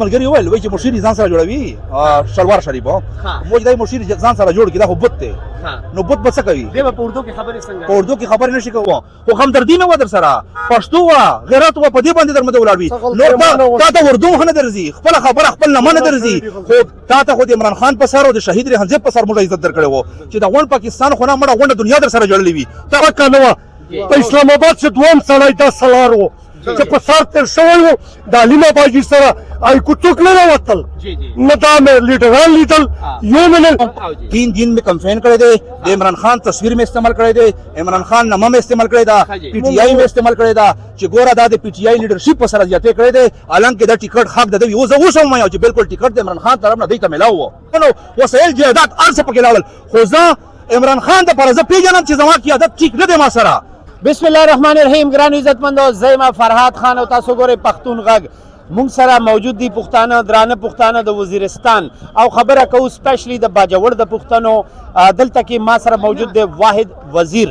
ملګری ویل وای چې مشیر ځان سره جوړوي شلوار شریف موږ دای مشیر ځان سره جوړ کی، دا خو بت دی، نو بت به څه کوي؟ دی په اردو کې خبرې څنګه؟ په اردو کې خبرې نشي کوي، خو همدردي مې وه در سره، پښتو وه، غیرت وه، په دې باندې در مده ولاړ وي. نور تا ته اردو هم نه درځي، خپله خبره خپل نامه نه درځي، خو تا ته خو د عمران خان په سر او د شهید ریحان زیب په سر موږ عزت درکړی وو چې د غونډ پاکستان خو نه مړه غونډه دنیا در سره جوړلې وي. تا کنه وه په اسلام آباد چې دوم سړی دا سلار و چې په سر تېر شوی و د علیمه باجي سره آی کو څوک نه راوتل، نه دا مې لیډران لیدل، یو مې نه. 3 دن مې کمپین کړی دی، د عمران خان تصویر مې استعمال کړی دی، عمران خان نامه مې استعمال کړی دا، پی ټی آی مې استعمال کړی دا چې ګوره دا د پی ټی آی لیډرشپ په سره زیاتې کړی دی، حالانکه دا ټیکټ حق د دی. اوس اوس هم وایم چې بالکل ټیکټ د عمران خان طرف نه دی ته ملاو وو، نو وسایل جایداد هر څه پکې لاړل، خو زه عمران خان د پر زه پیژنم چې زما قیادت ټیک نه دی ما سره. بسم الله الرحمن الرحیم. ګران عزتمندو، زه یم فرهاد خان او تاسو ګورئ پښتون غږ. مونږ سره موجود دي پښتانه، درانه پښتانه د وزیرستان او خبره کوو سپیشلی د باجوړ د پښتنو. دلته کې ما سره موجود دی واحد وزیر.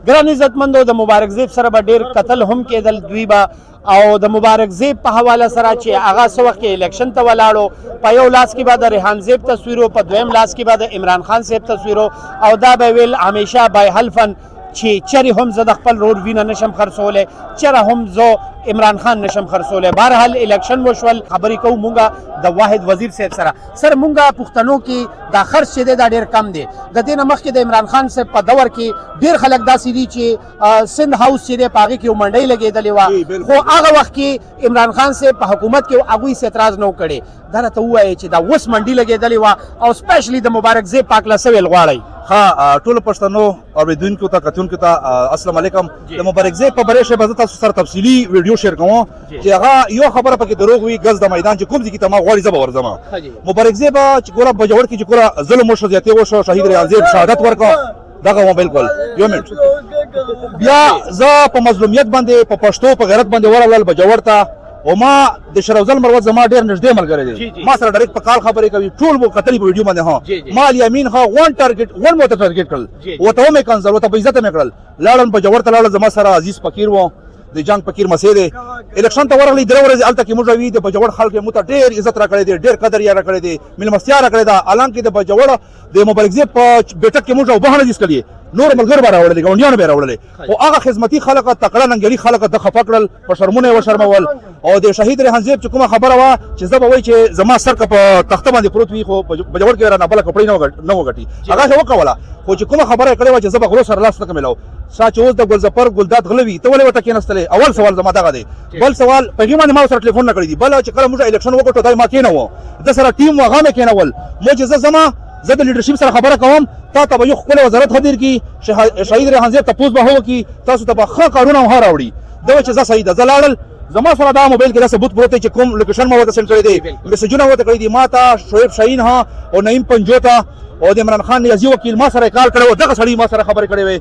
ګران عزتمندو، د مبارک زیب سره به ډیر قتل هم کېدل دوی به او د مبارک زیب په حواله سره چې هغه څه وخت کې الیکشن ته ولاړو، په یو لاس کې به د ریحان زیب تصویر، په دویم لاس کې به د عمران خان صاحب تصویر او دا به ویل همیشه بای حلفن چې چرې هم زه د خپل رور وینه نشم خرڅولی، چېرې هم زه عمران خان نشم خرڅولی. بهرحال الیکشن وشول. خبرې کوو مونږه د واحد وزیر صاحب سره. سر، مونږه پښتنو کې دا خرڅ چې دی دا ډیر کم دی. د دې نه مخکې د عمران خان صاحب په دور کې ډیر خلک داسې دي چې سند هاوس چې دی په هغې کې یو منډۍ لګېدلې وه، خو هغه وخت کې عمران خان صاحب په حکومت کې هغوی څه اعتراض نه و کړی. دا راته ووایې چې دا اوس منډي لګېدلې وه او سپیشلی د مبارک زیب په هکله څه ویل غواړئ؟ ها، ټول پښتنو اوریدونکو ته، کتونکو ته السلام علیکم. د مبارک زیب په باره کې به زه تاسو سره تفصیلي ویډیو شیر کوم چې هغه یو خبره پکې دروغ وي، ګز د میدان چې کوم ځای کې ته ما غواړي زه به ورځم. مبارک زیب چې ګوره بجوړ کې چې ګوره ظلم وشو، زیاتې وشو، شهید ریحان زیب شهادت ورکړ، دغه مو بالکل یو منټ بیا زه په مظلومیت باندې، په پښتو په غیرت باندې ورغلل بجوړ ته او ما د شرافزل مروت زما ډیر نږدې ملګری دی، ما سره ډایرکټ په کال خبرې کوي، ټول مو کتلې په ویډیو باندې. ها، ما علي امین ها one target one مو ته ټارګټ کړل، وته مې کنزل، وته په عزت مې کړل. لاړم په جوړ ته لاړم، زما سره عزیز فقیر وو، د جنگ فقیر مسې دی. الیکشن ته ورغلی، 3 ورځې هلته کې موږ وی. د بجوړ خلک مو ته ډیر عزت راکړی دی، ډیر قدر یې راکړی دی، ملمستیا راکړی ده. حالانکه د بجوړ د مبارک زیب په بیټک کې موږ اوبه نه دي څښلې، نور ملګرو به راوړلې، ګاونډیانو به راوړلې، خو هغه خدمتي خلک، تکړه ننګري خلک د خفه کړل، په شرمونه یې وشرمول. او د شهید ریحان زیب چې کومه خبره وه چې زه به وایي چې زما سر که په تخته باندې پروت وي خو په بجوړ کې رانه بله کپړۍ نه وګټي، هغه څه وکوله. خو چې کومه خبره یې کړې وه چې زه به غلو سره لاس نه ملاو، سا چې اوس د ګلظفر ګلداد غله وي، ته ولې ورته کېناستلې؟ اول سوال زما دغه دی. بل سوال، په هغې باندې ما سره ټلیفون نه کړی دی. بل چې کله موږ الیکشن وګټو، دا ما کېنوو، د سره ټیم و، هغه مې کېنول، مو چې زه زما زه د لیډرشپ سره خبره کوم، تا ته به یو ښکلی وزارت خدیر کی، شهید ریحان زیب تپوس به هو کی، تاسو ته به ښه کارونه هم راوړي. دا چې زه صحیح ده، زه لاړل، زما سره دا موبایل کې دا ثبوت پروت دی چې کوم لوکیشن ما ورته سند کړی دی، میسجونه ورته کړی دي. ما ته شعیب شاهین ها او نعیم پنجوتا او د عمران خان نیازي وکیل ما سره کال کړی و، دغه سړي ما سره خبرې کړې وې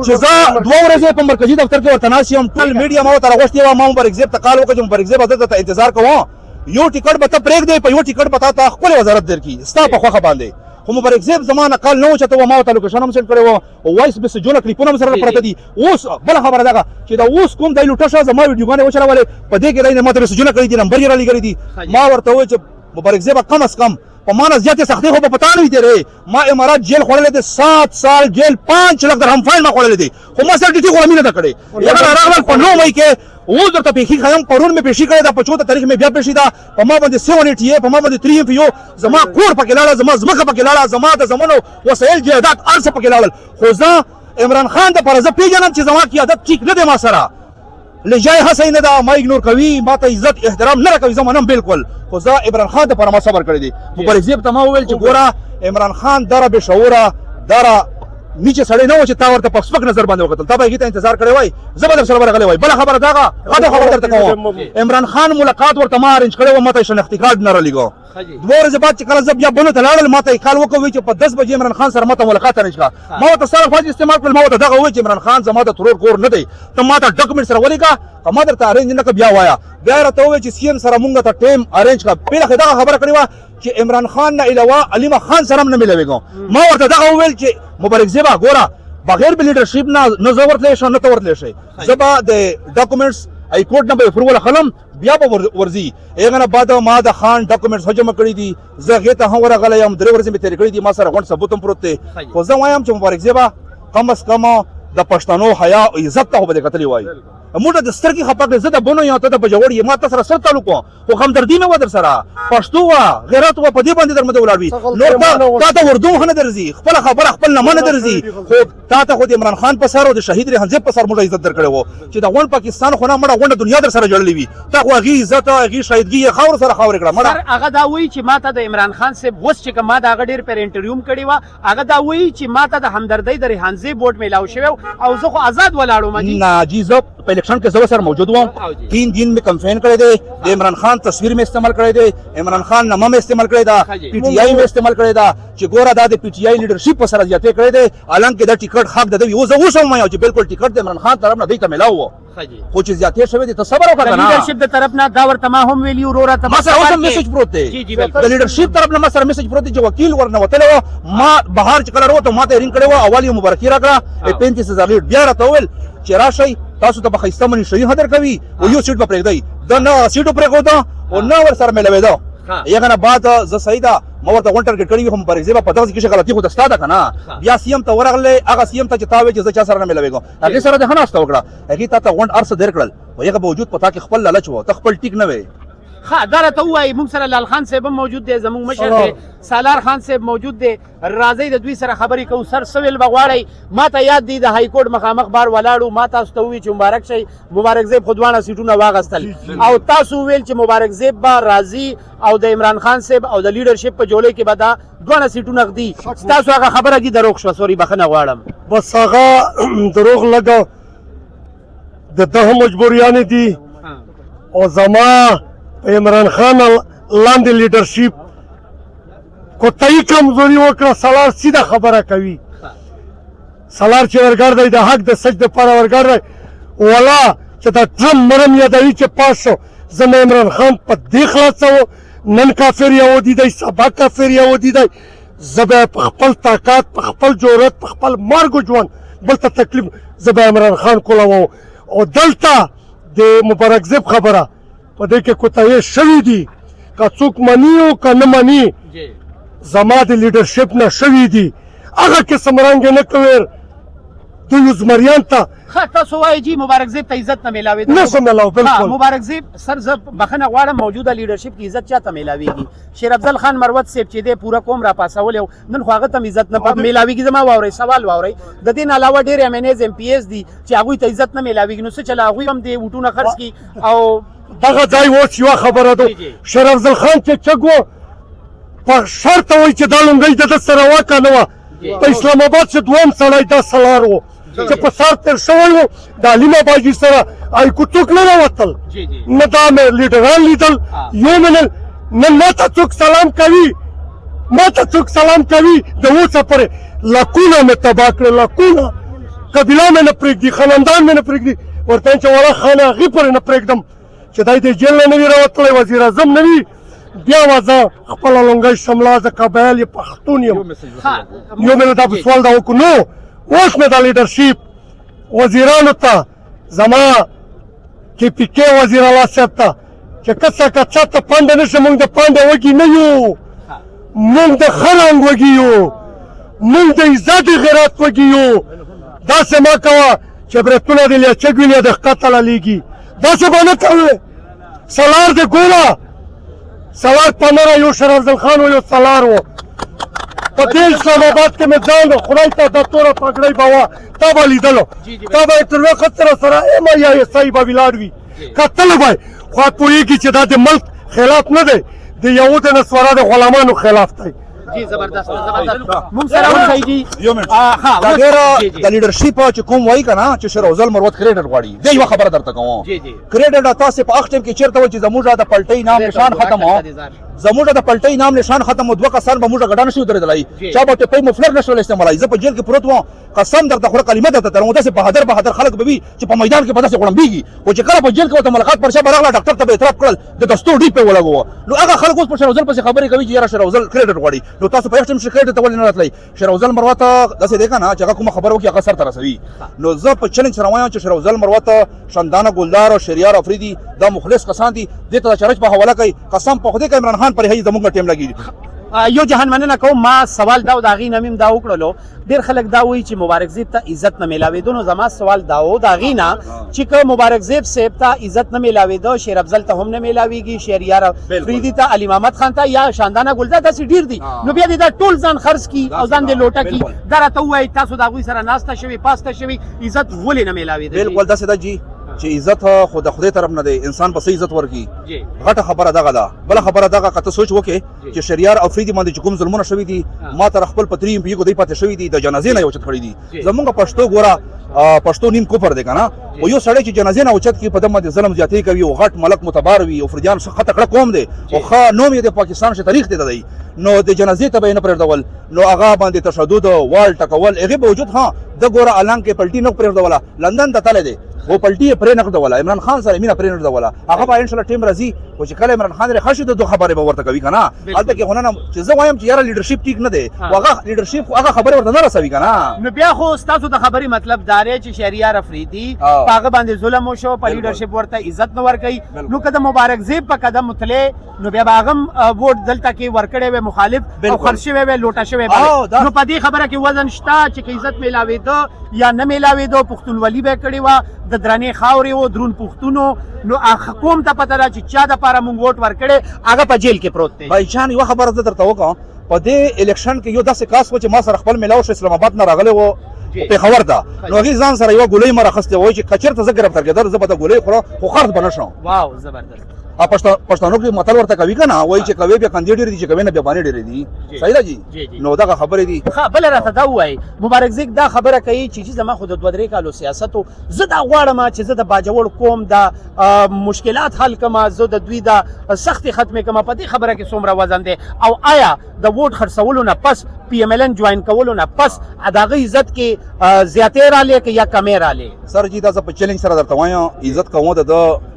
چې زه 2 ورځې په مرکزي دفتر کې ورته ناست یم. ټول میډیا ما ورته راغوښتې وه. ما مبارک زیب ته کال وکړ چې مبارک زیب، زه درته انتظار کوم، یو ټیکټ به ته پرېږدې، په یو ټیکټ به تا ته ښکلی وزارت درکړي ستا په خوښه باندې. خو مبارک زیب زما نه کال نه وچته، ما ورته لوکیشن هم سند کړی و او وایس میسجونه کلیپونه هم سره پراته دي. اوس بله خبره دغه چې دا اوس کوم دی لوټه شه، زما ویډیوګانې وچلولې، په دې کې دی ما ته میسجونه کړي دي، نمبر یې رالیږلی دي. ما ورته وویل چې مبارک زیب، کم از کم په ما نه زیاتې سختۍ خو به په تا نه وي تېرې. ما امارات جیل خوړلی دی، 7 سال جیل، 5 لک درهم فاین ما خوړلی دی، خو ما سره ډیټي غلامي نه ده کړې. یغه راغلل په 9 مئی کې. اوس درته پیښې ښیم، پرون مې پیښې کړې ده، په 14 تاریخ مې بیا پیښې ده. په ما باندې 7 80، په ما باندې 3 ایم یو، زما کور پکې لاړه، زما ځمکه پکې لاړه، زما د زمنو وسایل جایداد هر څه پکې لاړل، خو زه عمران خان د پر زه پیژنم چې زما قیادت ټیک نه دی، ما سره لجای هڅه نه ده، ما ایګنور کوي، ما ته عزت احترام نه راکوي، زه منم بالکل، خو زه عمران خان د پر ما صبر کړی دی. مبارک زیب ته ما وویل چې ګوره، عمران خان دره بې شعوره دره نیچه سړی نه و چې تا ورته په سپک نظر باندې وکتل، تا به هغې ته انتظار کړی وای، زه به در سره ورغلی وای. بله خبره دغه غټه خبره درته کوم، عمران خان ملاقات ورته ما ارینج کړی و، ما ته یې شناختي کارت نه رالیږه. 2 ورځې بعد چې کله زه بیا بنو ته لاړل، ما ته یې کال وکړ چې په 10 بجې عمران خان سره ما ته ملاقات ارینج کړه. ما ورته سره الفاظ استعمال کړل، ما ورته دغه وویل چې عمران خان زما د ترور کور نه دی، ته ما ته ډاکومنټ سره ولیکه، که ما درته ارینج نه کړ بیا وایه. بیا یې راته وویل چې سی ایم سره مونږ ته ټایم ارینج کړه. پهله خو دغه خبره کړې وه چې عمران خان نه علاوه علیمه خان سره هم نه ملاوېږم. ما ورته دغه وویل چې مبارک زیبه ګوره، بغیر به لیډرشپ نه نه زه ورتلی شم نه ته ورتلی شې. زه به د ډاکومنټس های کورټ نه به اپروول خلم بیا به ورځي. هغه نه بعد ما د خان ډاکومنټس هم جمع کړي دي، زه هغې ته هم ورغلی یم، 3 ورځې مې تېرې کړې دي، ما سره غونډ ثبوت هم پروت دی. خو زه وایم چې مبارک زیبه کم از کم د پښتنو حیا او عزت ته خو به دې کتلی وای. موږ د سترګې خپه کړې، زه د بنو یم، ته د بجوړ یې، ما ته سره سر تعلق و، خو همدردي مې وه در سره، پښتو وه، غیرت وه، په دې باندې در مده ولاړ وي. نور تا ته اردو هم نه درځي، خپله خبره خپل نامه نه درځي. خو تا ته خو د عمران خان په سر او د شهید ریحان زیب په سر موږ عزت درکړی و چې د غونډ پاکستان خو نه مړه غونډه دنیا در سره جوړلې وي، تا خو هغې عزت هغې شهیدګي یې خاور سره خاورې کړه. مړه سر هغه دا وایي چې ما ته د عمران خان صاحب اوس چې کوم ما د هغه ډېر پیر انټرویو هم کړې وه، هغه دا وایي چې ما ته د همدردۍ د ریحان زیب ووټ میلاو شوی او زه خو آزاد ولاړ وم. نه جی، زه په الیکشن کې زه سره موجود وم، 3 دن مې کمپین کړی دی، د عمران خان تصویر مې استعمال کړی دی، عمران خان نامه مې استعمال کړی ده، پی ټی آی مې استعمال کړی ده چې ګوره دا د پی ټی آی لیډرشپ په سره زیاتې کړی دی، حالانکه دا ټیکټ حق د دوی زه اوس هم وایم چې بالکل ټیکټ د عمران خان طرف نه دوی ته میلاو و، خو چې زیاتې شوې دي ته صبر وکړه کنه. لیډرشپ د طرف نه دا ورته ما هم ویلي وروره، ته ما سره اوس هم میسج پروت دی، د لیډرشپ طرف نه ما سره میسج پروت دی چې وکیل ورنه وتلی و، ما بهر چې کله راووتم ما ته یې رینګ کړی و، اول یې مبارکي راکړه 35,000 لیډ، بیا راته وویل چې راشئ تاسو ته به ښایسته مني شوي هدر کوي او یو سیټ به پرېږدئ. ده نه سیټ پرېښوده او نه ورسره میلاوېده. هغه نه بعد زه صحیح ده ما ورته غونډ ټارګټ کړی وي، خو مبارک زیبه په دغسې کښې غلطي خو د ستا ده که نه. بیا سي ایم ته ورغلې، هغه سي ایم ته چې تا ویل چې زه چا سره نه میلاوېږم، هغې سره دې ښه ناسته وکړه، هغې تا ته غونډ هر څه درکړل، خو هغه باوجود په تا کې خپل لالچ و، ته خپل ټیک نه وې. ښه دا راته ووایي، موږ سره لال خان صاحب هم موجود دی، زموږ مشر دی، سالار خان صاحب موجود دی، راځئ د دوی سره خبرې کوو. سر څه ویل به غواړئ؟ ما ته یاد دي د های کورټ مخامخ بار ولاړو، ما تاسو ته وویل چې مبارک شئ، مبارک زیب خو دواړه سیټونه واغستل او تاسو وویل چې مبارک زیب به راځي او د عمران خان صاحب او د لیډرشپ په جولۍ کې به دا دواړه سیټونه ږدي. ستاسو هغه خبره دي دروغ شوه، سوري بخښنه غواړم. بس هغه دروغ لګه د ده هم مجبوریانې دي او زما په عمران خان لاندې لیډرشپ کوتاهي کمزوري وکړه. سلار سیده خبره کوي، سلار چې ورګړ دی د حق د سچ دپاره ورګړ دی، ولا چې دا ټرمپ مرم یادوي چې پاس شو، زه مې عمران خان په دې خلاصوو، نن کافر یهودي دی، سبا کافر یهودي دی، زه به په خپل طاقت په خپل جرأت په خپل مرګ او ژوند بل ته تکلیف، زه به عمران خان کولاوو. او دلته د مبارک زیب خبره په دې کې کوتاهي شوې دي، که څوک مني او که نه مني، زما د لیډرشپ نه شوې دي، هغه قسم رنګ نه کوي دوی زمریان ته. ښه تاسو وایئ جی مبارک زیب ته عزت نه میلاوېده؟ نه څه میلاو، بالکل. مبارک زیب سر زه بخښنه غواړم، موجوده لیډرشپ کې عزت چاته میلاویږي؟ شیر افضل خان مروت صاحب چې دی پوره قوم را پاسولی و، نن خو هغه ته هم عزت نه میلاویږي. زما واورئ، سوال واورئ، د دې نه علاوه ډېر ایم این ایز ایم پي ایز دي چې هغوی ته عزت نه میلاویږي، نو څه چل هغوی هم دې ووټونه خرڅ کړي. او دغه ځای اوس یوه خبره ده، شیر افضل خان چې چګ و په شرط وایي چې دا لونګۍ د ده سره وه که نه وه، په اسلام آباد چې دویم سړی دا سلار و چې په سر تېر شوی و د علیمه باجي سره ایکو څوک نه راوتل، نه دا مې لیډران لیدل، یو مې نه ما ته څوک سلام کوي، ما ته څوک سلام کوي. د اوسه پورې لکونه مې تباه کړل، لکونه قبیله مې نه پرېږدي، خاندان مې نه پرېږدي، ورته چې والا خان هغې پورې نه پرېږدم چې دی د جېل نه نه وي راوتلی، وزیر اعظم نه وي، بیا وځه خپله لونګۍ شملا، زه قبایل یې پښتون یم. یو مې دا سوال دا وکړو. نو اوس مې دا لیډرشپ وزیرانو ته، زما کې پي کې وزیر اعلی صاحب ته چې کڅه کڅه ته پنډه نه شي، موږ د پنډه وږي نه یو، موږ د ښه رنګ وږي یو، موږ د عزت غیرت وږي یو. داسې مه کوه چې برېتونه دې لچک وي یا د ښکته لالېږي، داسې به نه کوې. سلار دې ګوره، سلار پنره یو شیر افضل خان و، یو سلار و. په دې اسلام آباد کې مې ځان خدای ته دا توره پګړۍ به وه، تا به لیدلو، تا به تر وخت سره سره ایم آی ایس آی به ولاړ وي، کتل به، خو پوهېږي چې دا د ملک خلاف نه دی، د یهود نصارا د غلامانو خلاف دی. جی زبردست زبردست، مونږ سره اوسئ جی. یو منټ، دا ډېر د لیډرشپ چې کوم وایي که نه چې شیر افضل مروت کریډټ غواړي، دی یوه خبره درته کوم، کریډټ تاسې په هغه ټایم کې چېرته و چې زموږ د پلټۍ نام نشان ختم و، زموږ د پلټۍ نام نشان ختم و، دوه کسان به موږ ګډا نشو درېدلی، چا به ټپۍ مفلر نشول استعمالای. زه په جیل کې پروت وم، قسم درته خوره کلمه درته ترم، داسې بهادر بهادر خلک به وي چې په میدان کې به داسې غړمبېږي، خو چې کله په جیل کې ورته ملاقات پر شا به راغله، ډاکټر ته به اعتراف کړل، د دستور ډیپ یې ولګوه. نو هغه خلک اوس په شېر افضل پسې خبرې کوي چې یاره شېر افضل کریډټ غواړي. نو تاسو په یو ټیم کریډټ ته ولې نه راتلئ؟ شېر افضل مروت داسې دی که نه چې هغه کومه خبره وکړي هغه سر ته رسوي. نو زه په چلنج سره وایم چې شېر افضل مروت، شندانه ګلدار او شریار افریدي دا مخلص کسان دي، دې ته د چرچ په حواله کوي. قسم په خدای که عمران خان پر هي زموږ ټیم لګي. یو جهان مننه کوم. ما سوال دا او د هغې نه مې دا وکړلو، ډېر خلک دا وایي چې مبارک زیب ته عزت نه میلاوېدو. نو زما سوال دا و د هغې نه چې که مبارک زیب صاحب ته عزت نه میلاوېدو، شیر افضل ته هم نه میلاویږي، شهریار فریدي ته، علي محمد خان ته یا شاندانه ګلزار، داسې ډېر دي، نو بیا دې دا ټول ځان خرڅ کړي او ځان دې لوټه کړي. دا راته ووایي تاسو د هغوی سره ناسته شوي پاسته شوي، عزت ولې نه میلاوېده؟ بالکل داسې ده جي چې عزت خو د خدای طرف نه دی، انسان په څه عزت ورکړي، غټه خبره دغه ده. بله خبره دغه که ته سوچ وکړې چې شریار افریدي باندې چې کوم ظلمونه شوي دي، ما تر خپل په 3 پی کو دی پاتې شوي دي، د جنازې نه یې اوچت کړي دي. زمونږ پښتو ګوره پښتو نیم کفر دی که نه، خو یو سړی چې جنازې نه اوچت کړي په ده باندې ظلم زیاتې کوي او غټ ملک متبار وي او فریدیان ښه تکړه قوم دی او ښه نوم یې د پاکستان شه تاریخ دی دی، نو د جنازې ته به یې نه پرېږدول، نو هغه باندې تشدد وال ټکول هغې باوجود ها ده ګوره الان کې پلټي نه پرېږدوله، لندن ته تللی دی خو پلټي یې پرې نه ږدوله، عمران خان سره مینه پرې نه ږدوله. هغه به انشاءالله ټیم راځي، خو چې کله عمران خان رخه شي د دوه خبرې به ورته کوي که نه. هلته کې خو نه چې زه وایم چې یاره لیډرشپ ټیک نه دی، خو هغه لیډرشپ خو هغه خبرې ورته نه رسوي که نه. نو بیا خو ستاسو د خبرې مطلب دا دی چې شهریار افریدي په هغه باندې ظلم وشو، په لیډرشپ ورته عزت نه ورکوي، نو که د مبارک زیب په قدم تللی نو بیا به هغه هم ووټ دلته کې ورکړی وی مخالف او خرڅ شوی وی، لوټه شوی به. نو په دې خبره کې وزن شته چې که عزت میلاوېده یا نه میلاوېده، پښتونولي به یې کړې وه، د درنې خاورې و، درون پښتونو، نو قوم ته پته ده چې چا دپاره مونږ ووټ ورکړی، هغه په جیل کې پروت دی. بایجان یوه خبره زه درته وکړم، په دې الیکشن کې یو داسې کس و چې ما سره خپل میلاو شو، اسلام آباد نه راغلی و پېښور ته، نو هغې ځان سره یوه ګولۍ ما راخیستې وه چې که چېرته زه ګرفتار کېدم زه به دا ګولۍ خورم خو خرڅ به نه شم. واو زبردست. پښتانو کې متل ورته کوي که نه، وایي چې کوې بیا کندې ډېرې دي، چې کوې نه بیا بانې ډېرې دي. صحیح ده جي؟ نو دغه خبرې دي. ښه بله راته دا ووایي، مبارک زیک دا خبره کوي چې زما خو د 2-3 کالو سیاست و، زه دا غواړم چې زه د باجوړ قوم دا مشکلات حل کړم، زه د دوی دا سختې ختمې کړم، په دې خبره کې څومره وزن دی؟ او آیا د ووټ خرڅولو نه پس پی ایم ایل ان جوائن کولو نه پس د هغه عزت کې زیاتې رالې که یا کمې رالې؟ سر جی دا زه په چیلنج سره درته وایم، عزت کوم د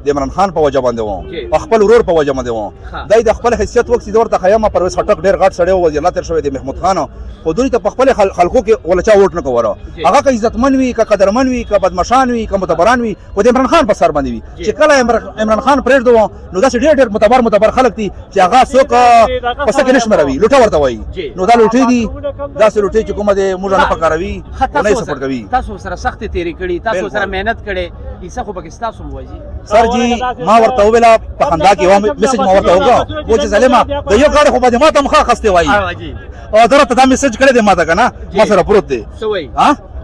د عمران خان په وجه باندې وم، په خپل ورور په وجه باندې وم، دی د خپل حیثیت وکړي زه ورته ښیم. پرویز خټک ډېر غټ سړی و، وزیر اعلی تېر شوی دی محمود خان، خو دوی ته په خپل خلکو کې ولا چا ووټ نه کوله. هغه که عزتمن وي، که قدرمن وي، که بدمشان وي، که متبران وي، خو د عمران خان په سر باندې وي. چې کله عمران خان پرېږدو نو داسې ډېر ډېر متبر متبر خلک دي چې هغه څوک په څه کې نه شمېروي، لوټه ورته وایي. نو دا لوټې دي، داسې لوټې چې کومه دې موږ نه پکاروي او نه یې سپورټ کوي. تاسو سره سختې تېرې کړي، تاسو سره محنت کړی، کیسه خو پکې ستاسو هم وایي. سر جی ما ورته وویله په خندا کې یوه میسج ما ورته وکړ، و چې ظالمه د یو ګاډي خو به دې ما ته هم ښه اخیستی وایي، او ده راته دا میسج کړی دی ما ته که نه، ما سره پروت دی،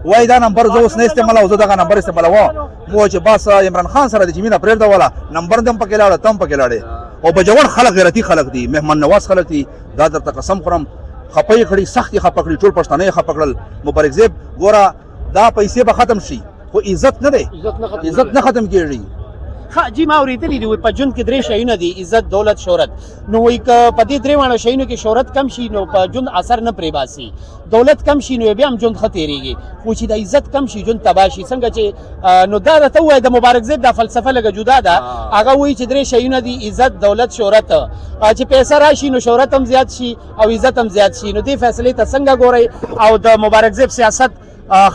وایي دا نمبر زه اوس نه استعمالوم، زه دغه نمبر استعمالوم. مو چې بس عمران خان سره د چې مینه پرېږدوله، نمبر دې هم پکې لاړه، ته هم پکې لاړې. او بجوړ خلک غیرتي خلک دي، مهمان نواز خلک دي، دا درته قسم خورم خپه یې کړي، سخت یې خپه کړي، ټول پښتانه یې خپه کړل. مبارک زیب ګوره دا پیسې به ختم شي خو عزت نه دی، عزت نه ختم کېږي. ښه جی ما اورېدلي دي وایي په ژوند کې درې شیونه دي، عزت، دولت، شهرت. نو وایي که په دې درې واړو شیونو کې شهرت کم شي نو په ژوند اثر نه پرې باسي، دولت کم شي نو بیا هم ژوند ښه تېرېږي، خو چې د عزت کم شي ژوند تباه شي. څنګه چې نو دا راته ووایه د مبارک زیب دا فلسفه لږه جدا ده، هغه وایي چې درې شیونه دي، عزت، دولت، شهرت، چې پیسه راشي نو شهرت هم زیات شي او عزت هم زیات شي. نو دې فیصلې ته څنګه ګورئ؟ او د مبارک زیب سیاست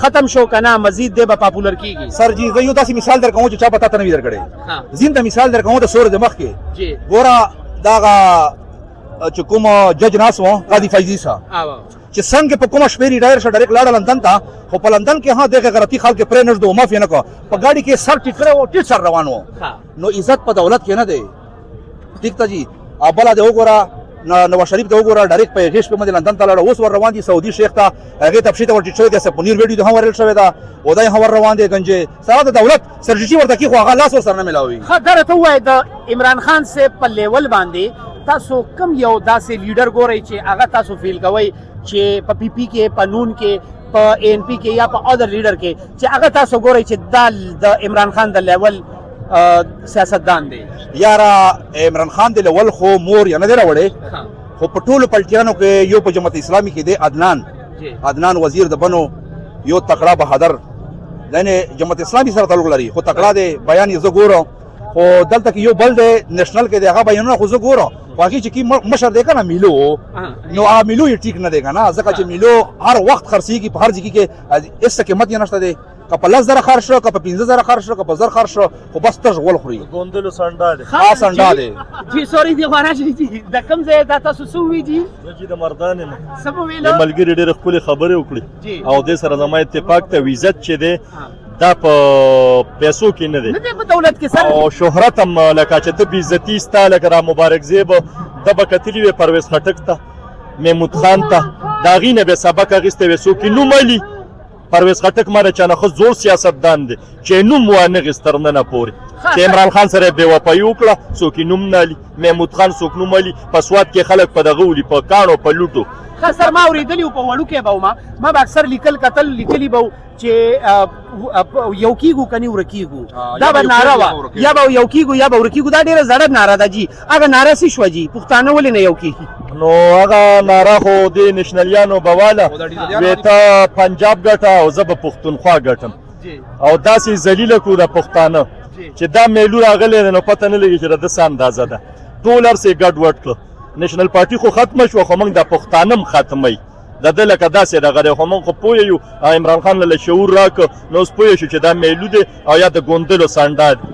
ختم شو که نه مزید دی به پاپولر کیږي؟ سر جی زه یو داسې مثال درکوم چې چا په تاته نه وي درکړی، زینده مثال درکوم د سور د مخکې ګوره دغه چې کوم جج ناس و قاضي فیضي صاحب چې څنګه په کومه شپې ریټایر شو، ډایرکټ لاړ لندن ته، خو په لندن کې ها دغه غلطي خلک پرې نه ږدو، معاف یې نه کړ، په ګاډي کې سر ټیټ کړی و، ټیټ سر روان و. نو عزت په دولت کې نه دی، ټیک ته جی. او بله دې وګوره نواز شریف ته وګوره، ډایرکټ په هغې شپې باندې لندن ته لاړ، اوس ور روان دي سعودي شیخ ته، هغې ته پښې ته ور ټیټ شوی دی، پنیر ویډیو ته هم ورل شوې ده او دی هم ور روان دی. ګنجې سره د دولت سرجشي ورته کي خو هغه لاس ورسره نه ملاوي. ښه دا راته ووایه د عمران خان صاحب په لیول باندې تاسو کوم یو داسې لیډر ګورئ چې هغه تاسو فیل کوئ چې په پی پی کې، په نون کې، په این پی کې یا په اذر لیډر کې چې هغه تاسو ګورئ چې دا د عمران خان د لیول سیاستدان دی؟ یاره عمران خان دی لول خو مور یې نه دی راوړی، خو په ټولو پلټیانو کې یو په جماعت اسلامي کې دی عدنان، عدنان وزیر د بنو یو تکړه بهادر، یعنی جماعت اسلامي سره تعلق لري خو تکړه دی، بیان یې زه ګورم. خو دلته کې یو بل دی نېشنل کې دی، هغه بیانونه خو زه ګورم، خو هغې چې کی مشر دی که نه میلو، نو هغه میلو یې ټیک نه دی که نه، ځکه چې میلو هر وخت خرڅېږي په هر ځای کې، هېڅ قیمت یې نشته دی، که په 10,000 خرڅ شو، که په 5,000 خرڅ شو، که په 1,000 خرڅ شو، خو بس تش غول خوري. ګوندلو سنډا دی. ها سنډا دی. جی سوري دی خو راشي جی، د کوم ځای دا تاسو څه وی جی؟ زه جی د مردان یم. څه مو ویل؟ د ملګري ډېرې ښکلې خبرې وکړې او دې سره زما اتفاق ته عزت چې دی دا په پیسو کې نه دی، نه دی په دولت کې سر، او شهرت هم لکه چې ته بېعزتي ستا لکه را مبارک زیب ده به کتلي وې پرویز خټک ته، محمود خان ته، د هغې نه به سبق اخیستی وی، څوک یې نوم الي. پرویز خټک ما د چا نه ښه زوړ سیاستدان دی چې نوم وانه غیست تر ننه پورې، چې عمران خان سره یې بېوفایي وکړه څوک یې نوم نه الي، محمود خان څوک نوم الي، په سوات کې خلک په دغه ولي په کاڼو په لوټو. ښه سر ما اورېدلي وو، په وړوکی به وم، ما به اکثر لیکل کتل لیکلي به وو چې یو کیږو کني ورکیږو، دا به ناره وه، یا به یو کیږو یا به ورکیږو، دا ډېره زړه ناره ده جی. هغه ناره څه شوه جی؟ پښتانه ولې نه یو کیږي؟ نو هغه ناره خو دې نشنلیانو به واله، وی ته پنجاب ګټه او زه به پښتونخوا ګټم، او داسې ذلیله کړو د پښتانه چې دا میلو راغلی دی نو پته نه لګي چې د ده څه اندازه ده، ټول هر څه یې ګډ وډ کړو. نشنل پارټي خو ختمه شوه، خو موږ د پښتانه هم ختموي د ده لکه داسې دغه دی، خو موږ خو پوه یو، عمران خان له شعور راکړ نو اوس پوه شو چې دا میلو دی او یا د ګوندلو سنډا دی.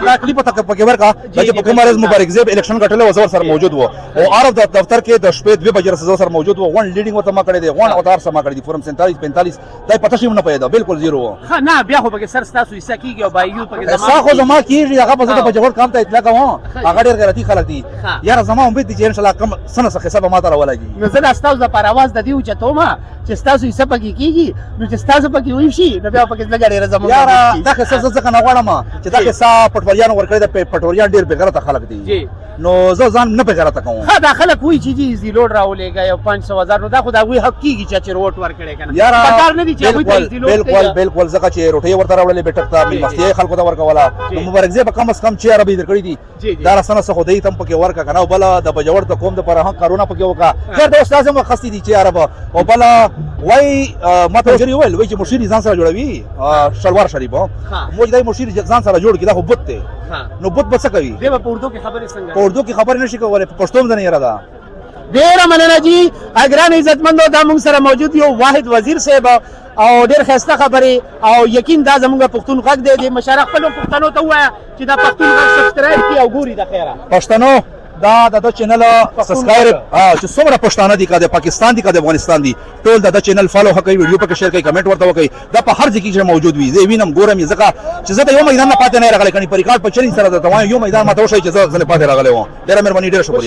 دا کلی پته پکې ورکا چې په کومه ورځ مبارک زیب الیکشن ګټلی و، زه ورسره موجود و، او عرب د دفتر کې د شپې 2 بجې زه سره موجود و، غونډ لیډینګ ورته ما کړی دی، غونډ او هر څه ما کړی دی، فورم 47 45 دا پته شي نه پیدا بالکل زیرو و. ښه نه بیا خو پکې سر ستاسو حصه کیږي او بایو پکې زما حصه خو زما کیږي، هغه به زه د باجوړ کام ته اطلاع کوم، هغه ډېر غیرتي خلک دي یاره، زما امید دی چې انشاءالله کوم څه نه څه حصه به ما ته راولګي. نو زه دا ستاسو لپاره اواز د دې اوچتوم چې ستاسو حصه پکې کیږي، نو چې ستاسو پکې وشي نو بیا پکې لږه ډېره زموږ یاره دا حصه زه ځکه نه غواړم چې دا حصه پټواریانو ورکړې ده، پټواریان ډېر بېغیرته خلک دي، نو زه ځان نه بېغیرته کوم. ښه دا خلک وایي چې جی ایزي لوډ راولېږه یو 500,000، نو دا خو د هغوی حق کېږي چې چې روټ ورکړی که نه، پکار نه دي چې هغوی ته ایزي لوډ. بالکل بالکل، ځکه چې روټۍ ورته راوړلې بیټک ته، مېلمستیا یې خلکو ته ورکوله، نو مبارک زی به کم از کم چې عربي درکړي دي دا راسنه څه خو دی تم پکې ورکه که نه، بله د باجوړ د قوم دپاره هم کارونه پکې وکړه. خیر دا اوس لازم اخیستي دي چې عرب، او بله وایي ما ته وزیر وویل وایي چې مشیر ځان سره جوړوي شلوار شریف، موږ دا مشیر ځان سره جوړ کړي، دا خو بت دی، نو بت به څه کوي؟ دی به په اردو کې خبرې څنګه؟ په اردو کې خبرې نشي کولی، په پښتو هم ځنې یاره ده. ډېره مننه جی ګران عزتمندو، دا موږ سره موجود یو واحد وزیر صاحب او ډېر ښایسته خبرې، او یقین دا زموږ پښتون غږ دی. دې مشره خپلو پښتنو ته ووایه چې دا پښتون غږ subscribe کړي او ګوري د خیره. پښتنو دا د چینل subscribe چې څومره پښتانه دي، که د پاکستان دي که د افغانستان دي، ټول د چینل follow کوي، ویډیو پکې share کوي، کمنټ ورته وکړي، دا په هر ځای کې موجود وي. زه وینم ګورم یې، ځکه چې زه د یو میدان نه پاتې نه راغلی، کني په ریکارډ په چلینج سره درته وایم یو میدان ماته وښایي چې زه ځنې پاتې راغلی وم. ډېره مهرباني، ډېره شکریه.